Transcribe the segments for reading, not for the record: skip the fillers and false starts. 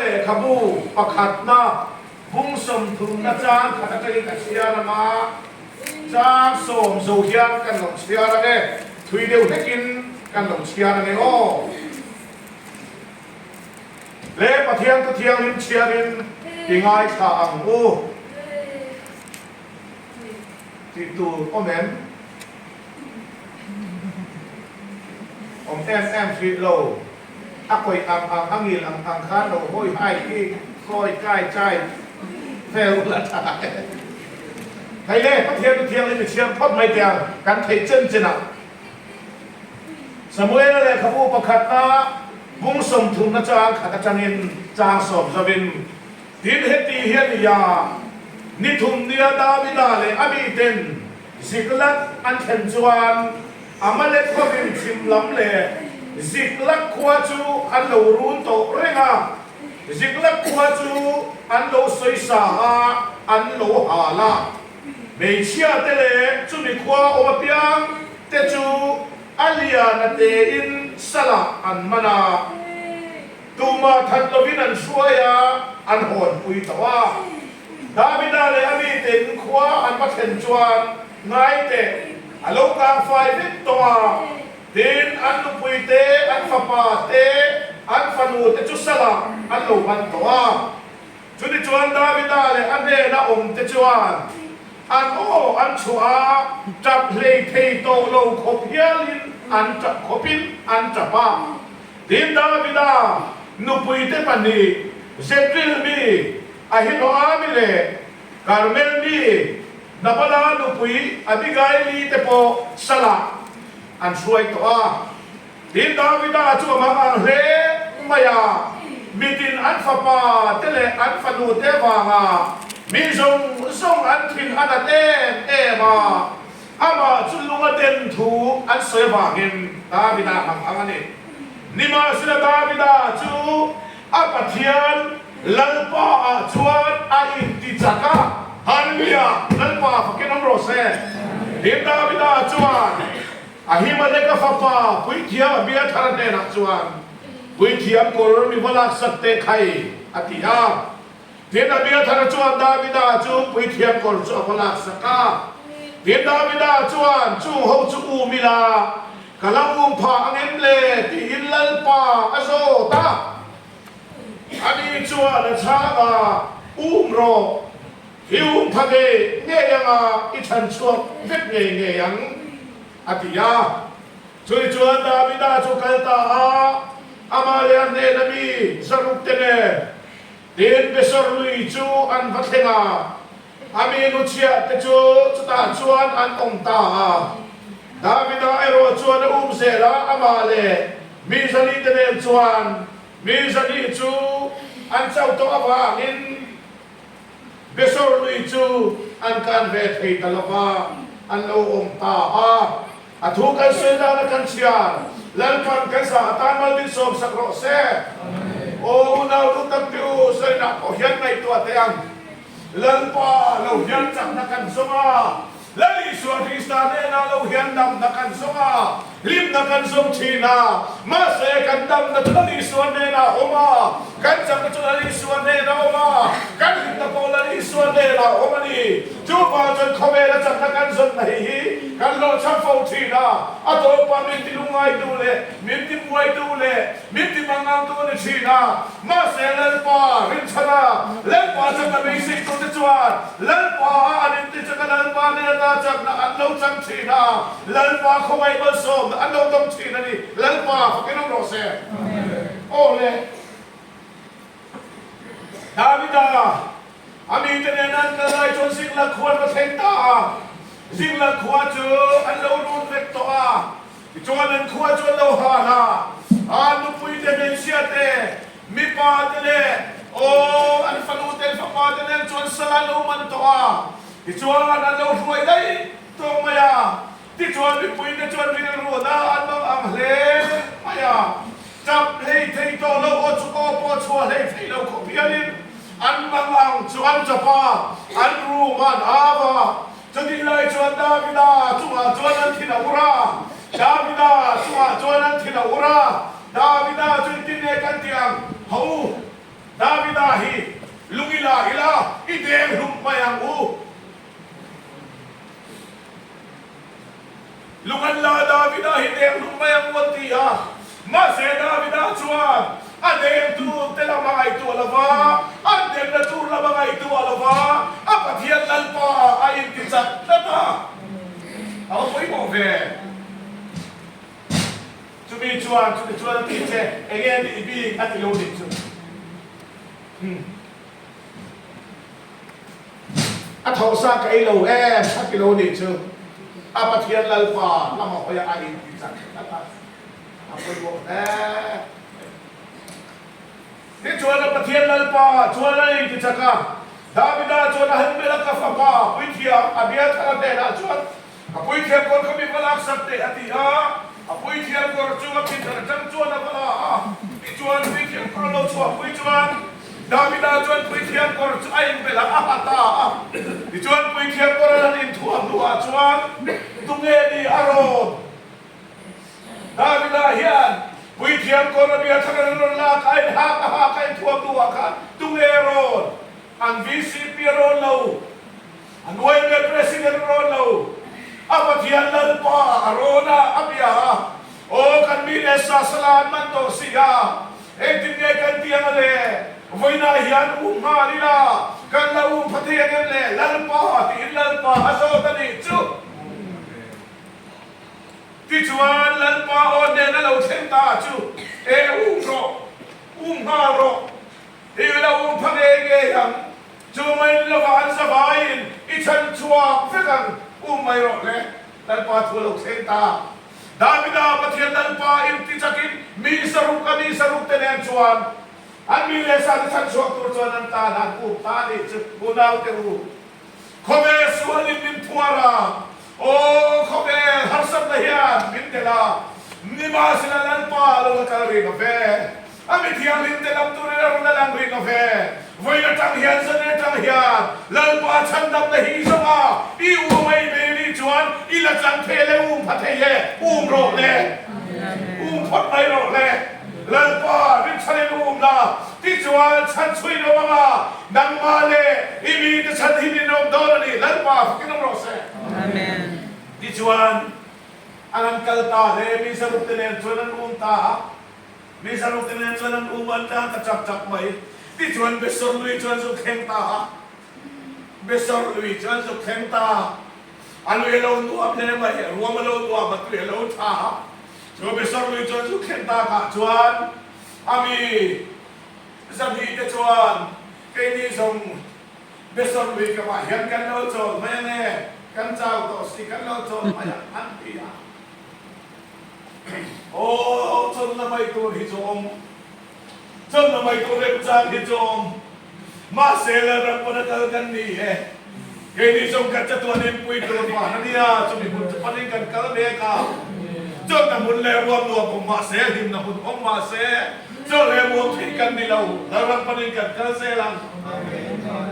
lehkhabu pakhatna bung sawmthumna chang khat atangin ka chhiar ang a, chang sawm zo hian kan lo chhiar ang e, thui deuh hlekin kan lo chhiar ang e aw. Le Pathian thu thianghlim chhiarin i ngaithla ang u tih tur awm em? Awm em em hrih lo. A kawih ang ang, a ngil ang ang khan lo hawi hai khi kawi kai chai vel ula tha e. Hei le, Pathian chu thianghlim i chhiar phawt mai teh ang, kan theih chen chen ah. Samuela lehkhabu pakhatna bung sawmthumna chang khat atangin chang sawm zawin, Tin heti hian i a, ni thum nia Davida leh a miten Ziklag an thlen chuan Amalek hovin chhim lam leh Ziklag khua chu an lo run tawh reng a, Ziklag khua chu an lo sawisa a, an lo hal a. Hmeichhia te leh chumi khua awm apiang te chu a lian a tein salah an man a. Tumah that lovin an hruai a, an hawnpui tawh a. Davida leh a miten khua an va thlen chuan ngai teh, a lo kang fai vek tawh a. Tin, an nupui te, an fapa te, an fanu te chu salah an lo ban tawh a. Chutichuan Davida leh a hnena awm te chuan an aw an chhuah a, tap hlei thei tawh lo khawp hialin an tap khawpin an tap a. Tin, Davida nupuite pahnih, Zeril mi Ahinoami leh Karmel mi Nabala nupui Abigaili te pawh salah an hruai tawh a. Tin, Davida chu a mang ang hle mai a, mitin an fapa te leh an fanu te avanga mi zawng zawng an thin a nat em em a. Amah chu lung a den thu an sawi avangin Davida mang ang a ni. Nimahsela Davida chu a Pathian Lalpa ah chuan a inti chak a. Hallelujah! Lalpa fakin awm rawh se. Tin Davida chuan Ahimeleka fapa Puithiam Abiathara hnenah chuan, Puithiam kawr mi va laksak teh khai, a ti a. Tin, Abiathara chuan Davida chu puithiam kawr chu a va laksak a. Tin, Davida chuan, Chung ho chu um ila, ka la um phah ang em le? tiin Lalpa a zawt a. Ani chuan a chhang a, Um rawh, i um pha ngei ngei ang a, i chhan chhuak vek ngei ngei ang, a ti a. Chumi chuan Davida chu kal ta a, amah leh a hnena mi zaruk te nen Tin, Besor lui chu an va thleng a, a mi nu chhiah te chu chutah chuan an awm ta a. Davida erawh chuan a um zel a, amah leh mi zali te nen chuan mi zali chu an chauh tawh avangin Besor lui chu an kan ve thei ta lo va, an lo awm ta a. A thu kan sawi dan a kan chhiar, Lalpan kan zah atan mal min sawm sak rawh se. Aw unau duh tak te u, sawinak pawh hian ngaihtuah teh ang. Lalpa lo hian chakna kan zawng a, Lal Isua Krista hnenah lo hian damna kan zawng a, hlimna kan zawng thin a, mahse kan damna chu Lal Isua hnenah a awm a, kan chakna chu Lal Isua hnenah a awm a, kan hlimna pawh Lal Isua hnenah a awm a ni. Chuvang chuan khawvela chakna kan zawn na hi hi kan hlawhchham fo thin a, a tawpah min ti lungngaitu leh min ti buaitu leh min ti mangangtu a ni thin a. Mahse Lalpa rinchhana Lalpa chakna beiseitu te chuan Lalpa a an inti chak a, Lalpa nen ata chakna an lo chang thin a, Lalpa khawngaih malsawmna an lo dawng thin a ni. Lalpa fakin awm rawh se. Aw le. Davida A mite nen an kal lai chuan Ziklag khua an va thleng ta a, Ziklag khua chu an lo run vek tawh a, tichuan an khua chu an lo hal a, an nupui te hmeichhia te, mipa te leh aw an fanu te an fapa te nen chuan sal an lo man tawh a, tichuan an lo hruai daih tawh mai a, tichuan mipui te chuan rilru na an mang ang hle mai a, tap hlei thei tawh lo aw chu aw pawh chhuah hlei thei lo khawp hianin An mang ang chu an chawp a, an room a an au a. Chutih lai chuan Davida chungah chuan an thin a ur a, Davida chungah chuan an thin a ur a. Davida chu engtin nge kan tih ang? Ho u, Davida! Davida hi lung i la ila i deng hlum mai ang u. Lung an la Davida hi deng hlum mai ang u an ti a. Mahse Davida chuan a dengtu te lam a ngaihtuah lo va, an demna tur lam a ngaihtuah lo va, a Pathian Lalpa a intichak tlat a. A va pawimawh ve. Chumi chuan chumi chuan a ti che, enge a nih bik a ti lo nih chu. Umm. A thawhsa ka ei lo em a ti lo nih chu. A Pathian Lalpa lama hawi a inti chak tlat a, a pawimawh hle. Tichuan a Pathian Lalpa chuan a inti chak a, Davida chuan a han melh a, Ka fapa, puithiam Abiathara hnenah chuan A puithiam kawr kha mi va laksak teh a ti a, a puithiam kawr chu a pindan atang chuan a va la a. Tichuan puithiam kawr a lo chhuahpui chuan Davida chuan puithiam kawr chu a inbelh a, a ha ta a. Tichuan puithiam kawr a han inthuah hnuah chuan tunge ni a rawn? Davida hian puithiam kawr a bia thar an rawn lak a, a inhak a hak a inthuah hnuah khan tunge rawn? An VCP a rawn lo. A nuai leh President a rawn lo. A Pathian Lalpa a rawn a, a bia a, Aw kan mi leh sa sala an man tawh si a, engtin nge kan ti ang a le? Vawiinah hian um nghal ila, kan la um pha thei ang em le? Lalpa tiin Lalpa a zawt a nih chu. Tichuan Lalpa aw nen a lo thleng ta chu, E um rawh, um nghal rawh. I lo um pha ngei ngei ang. Chu mai lova an zavaiin i chhan chhuak vek ang. Um mai rawh le, Lalpa thu a lo thleng ta. Davida Pathian Lalpa inti chakin mi saruk a mi saruk te nen chuan an mi leh sa te chhan chhuak tur chuan an tan a an um ta a nih chu unau te u. Khawvel sualin min phuar a, aw khawvel harsatna hian min delh a, nimahsela Lalpa lo la kal rih lo ve. A mi thianghlim te lam turin a rawn la lang rih lo ve. Vawiin atang hian zanin atang hian Lalpa chhandamna hi i zawng a, i um a i bei nih chuan i la chang thei le um pha thei e, um rawh le, um phawt mai rawh le. Lalpa rinchhanin um la, tichuan chhan chhuin awm ang a, nangmah leh i mite chhan hin in awm dawn a ni, Lalpa fakin awm rawh se. Tichuan an an kal ta le, mi zarukte nen chuan an um ta a. Mi zarukte nen chuan an um an tlang ta chak chak mai. Tichuan Besor lui chuan zuk thleng ta a, Besor lui chuan zuk thleng ta a, a lui a lo nuam hle mai, a ruam a lo nuam a, tui a lo tha a. Chu Besor lui chuan zuk thleng takah chuan a mi zahnih te chuan keini zawng Besor lui kamah hian kan lo chawl mai ang e, kan chau tawh si kan lo chawl mai ang an ti a. Aw chawlhna mai tur hi chu awm, chawlhna mai tur remchang hi chu awm. Mahse Lalram pawn a kal kan ni e. Keini zawng kan chatuan inpui tur van a nia, chumi hmun chu panin kan kal mek a. Chawlhna hmun leh ruam nuam awm mahse, hlimna hmun awm mahse, chawlh leh muang theih kan ni lo. Lalram panin kan kal zel ang.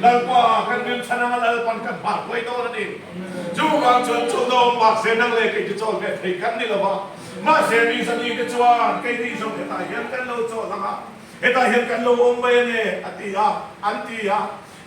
Lalpa kan rinchhan anga Lalpan kan hmar huai dawn a ni. Chuvang chuan chu dawm mahse nang leh kei chu chawl ve thei kan ni lo va, mahse mi zani te chuan keini zawng hetah hian kan lo chawl ang a, hetah hian kan lo awm mai a ni, a ti a, an ti a.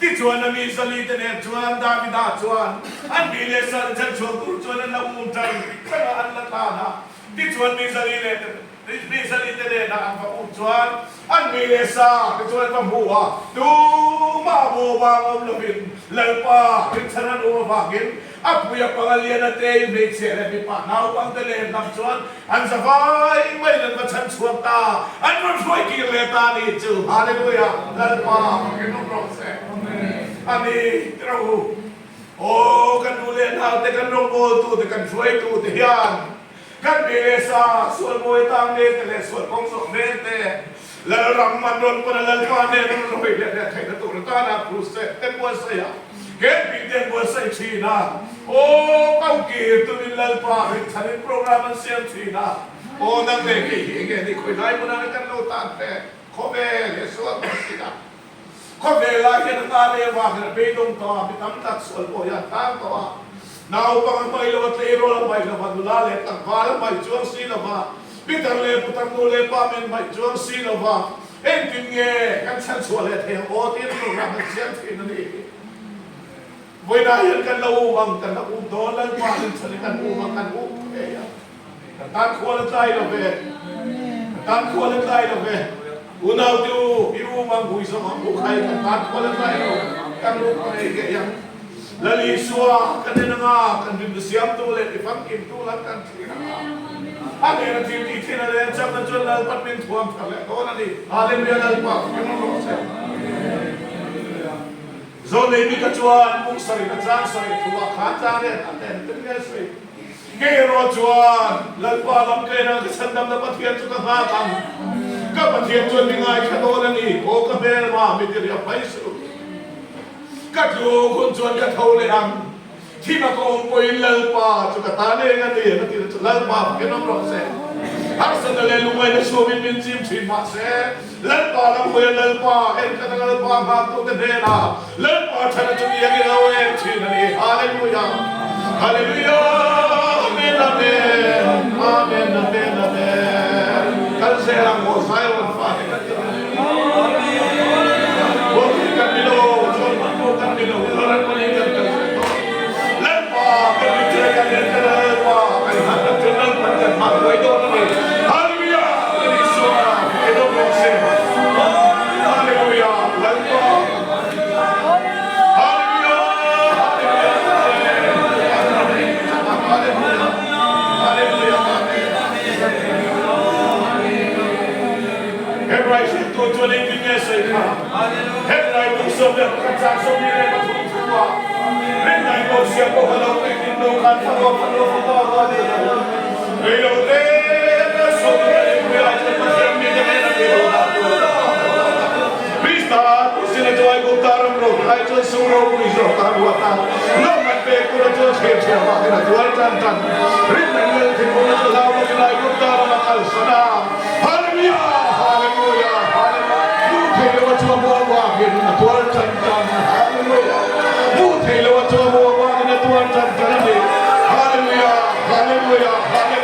Tichuan a mi zali te nen chuan Davida chuan an mi leh sal chan chhuak tur chuan an la um tan tlang a, an la tlan a. Tichuan mi zali leh te Mi zalite nena an va um chuan an mi leh sa te chuan an va hmu a, tumah bu vang awm lovin Lalpa rinchhan an um avangin a pui a pang a lian a te in hmeichhia leh mipa naupangte leh lam chuan an za vai maiin an va chhan chhuak ta, an rawn hruai kir leh ta a ni chu. Hallelujah! Lalpa fakin awm rawh se. A ni tirau u. Aw kan nu leh naute, kan rawngbawltute, kan hruaitute hian Kan mi leh sa, sual mawi tang mek te leh sual kawng zawh mek te, Lalram an rawn pawn a Lalpa nen an rawn hawi leh leh theihna tur atana crusade te buatsaih a, camping te an buatsaih thin a, aw ko kir tumin Lalpa rinchhanin program an siam thin a, aw nang leh kei hi enge ni khawilai hmunah kan lo tan ve khawvel he sual tawh si a. Khawvel ah hian a tan em vangin a beidawng tawh a, mi tam tak sual pawh hi an tan tawh a. Naupang a hmai lo a, tleirawl a hmai lo a, nula leh tlangval a hmai chuang si lo va, pitar leh putar nu leh pa men hmai chuang si lo va. Engtin nge kan chhan chhuah leh thei ang aw tiin program kan siam thin a ni. Vawiinah hian kan la um ang, kan la um dawn, Lalpa min chhan in kan um ang, kan um thei ang. Kan tan khual a tlai lo ve, kan tan khual a tlai lo ve. Unaute u, i um ang, hui zawng ang u khai, kan tan khual a tlai lo, kan um thei ngei ang. Lal Isua kan en anga, kan rinna siamtu leh tifamkimtu lam kan thlir anga, a hnena thil tih thin a leh a chakna chuan Lalpan min thuam thar leh dawn a ni. Hallelujah Lalpa ka rawn rawh che. Zawnei bika chuan bung sarih na chang sarih thuah khan chang leh a ten ten nge sawi. Kei erawh chuan Lalpa lam ka en a, ka chhandamna Pathian chu ka nghak ang. Ka Pathian chuan mi ngaithla dawn a ni, aw ka hmelma mi tiriah mai suh. Ka tluk hun chuan ka tho leh ang. Thim a ka awm pawhin Lalpa chu ka tan eng a ni a ti chu Lalpa fakin awm rawh se. Harsatna leh lungngaihna chhuamin min chim thin mah se, Lalpa lam hawi a Lalpa enkhata Lalpa nghaktute hnenah Lalpa thana chu biakin a lo eng thin a ni. Hallelujah! Hallelujah! Amen! Amen! Amen! Amen! Amen! Kal zel ang aw Zion fate kan ti ang. Hebrai hrilhtu chuan engtin nge sawi kha? Hebrai 13 chang 23 thu-ah, Rinnain Mosia pawh a lo puitlin lo khan Faro fanu fapa rual ni lo, rei lo te ka sawi leh ringpui ai chuan Pathian mite nen a ti lo dah tur ka hmu lo ta. Krista Putin a chuai Gupta ram ropui ai chuan sum ropui zawk a ruat a, lawmman pek tura chuan thlir thiam ah hian a tuar tan tan. Rinnain Lal thinlung a chu hlau lovin Aigupta ram a kalsan a. Hallelujah! Hallelujah! Hallelujah! Mu thei lo a chu a muang vangin a tuar tan tan. Hallelujah! Mu thei lo a chu a muang vangin a tuar tan tan a ni. Hallelujah! Hallelujah! Hallelujah!